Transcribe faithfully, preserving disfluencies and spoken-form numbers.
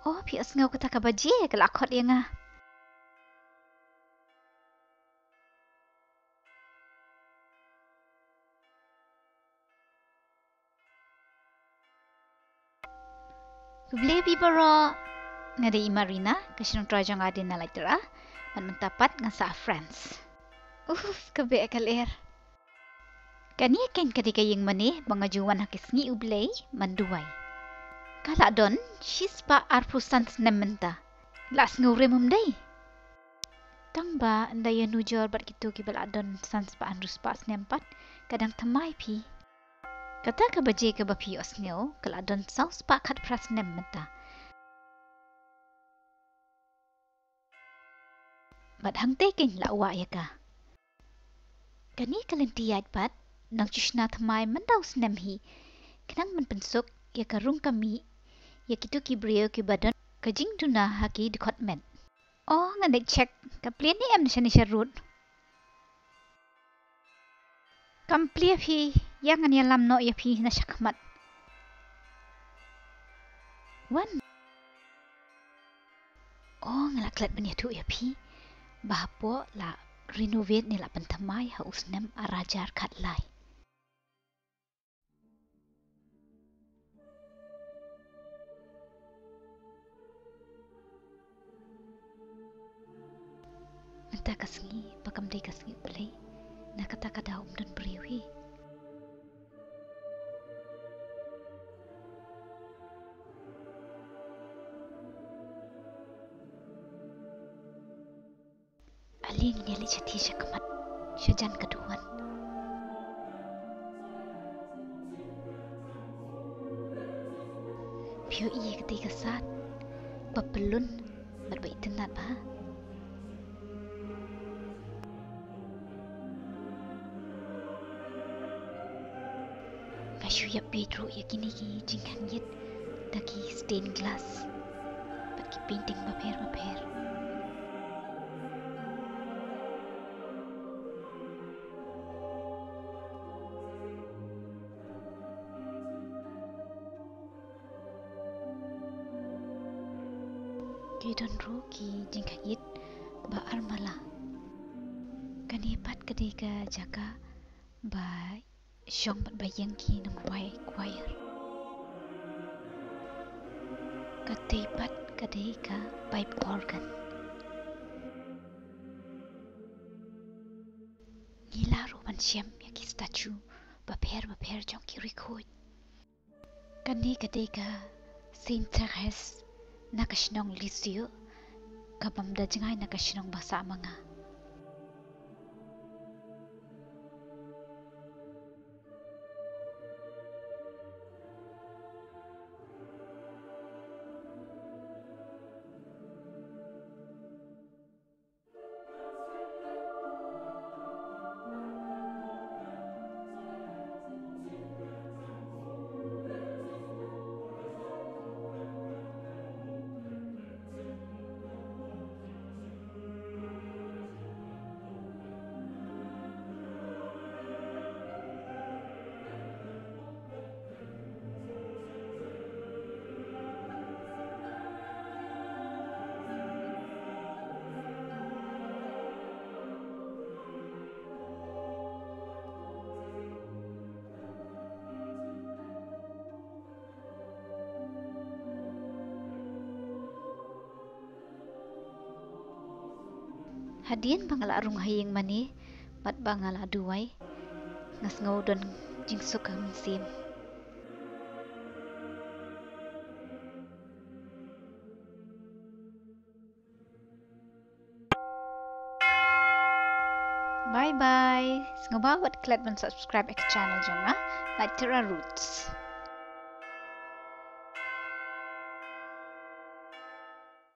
Oh, phi ïohsngew kata ka baje ka la khot ïa nga. Khublei phi baroh. Nga dei i Marina, ka shnong trai jong nga dei na Laitera, bad mynta pat nga sah France. Uf, ka beh ka lyer. Kane ka dei ka ïing mane ba nga ju wan ha ki sngi U Blei man duwai. Ka la don shispah arphew san snem mynta. La sngewrim ym dei? Tang ba ynda ïanujor bad kito kiba la don san spah hynriew spah snem pat, ka dang thymmai phi. Kata ka baje kaba phi ïohsngew ka la don saw spah khatphra snem mynta. Bad hangtei keiñ la wah ïa ka. Kane ka lynti ïaid pat nang shu shna thymmai mynta u snem hi, khnang ban pynsuk ïa ka rung ka mih ïa kito ki briew kiba don ka jingduna ha ki dkhot met. Oh, ngan dei check ka plie ne em na shane sha rud. Kam plie phi, ïa ngan ïalam noh ïa phi na shakhmat. Wan. Oh, nga la klet ban ïathuh ïa phi ba hapoh la renovate ne la pynthymmai ha u snem ar hajar khatlai. Mynta ka sngi ba kam dei ka sngi U Blei, na kata ka daw ym don briew hi. Ale ngin ïa leit shathie shakhmat, shajan ka duwan. Phi ïohi ïa katei ka sad ba pyllun bad ba itynnad bha? Nga shu ïa peit ruh ïa kine ki jingkhangit da ki stained glass bad ki painting bapher bapher. Ki don ruh ki jingkhangit ba armala. Kane pat ka dei ka jaka ba shong bad ba ïeng ki nongrwai choir. Katei pat ka dei ka pipe organ. Ngi lah ruh ban shem ïa ki statue bapher bapher jong ki riewkhuid. Kane ka dei ka Sainte Thérèse na ka shnong Lisieux, ka bym da jngai na ka shnong ba sah ma nga. Hadien ba nga la rung ha ïing mane bad ba nga la duwai, nga sngew don jingsuk ha ka mynsiem. Bye bye. Sngewbha wat klet ban subscribe ïa ka channel jong nga, Laitera Roots.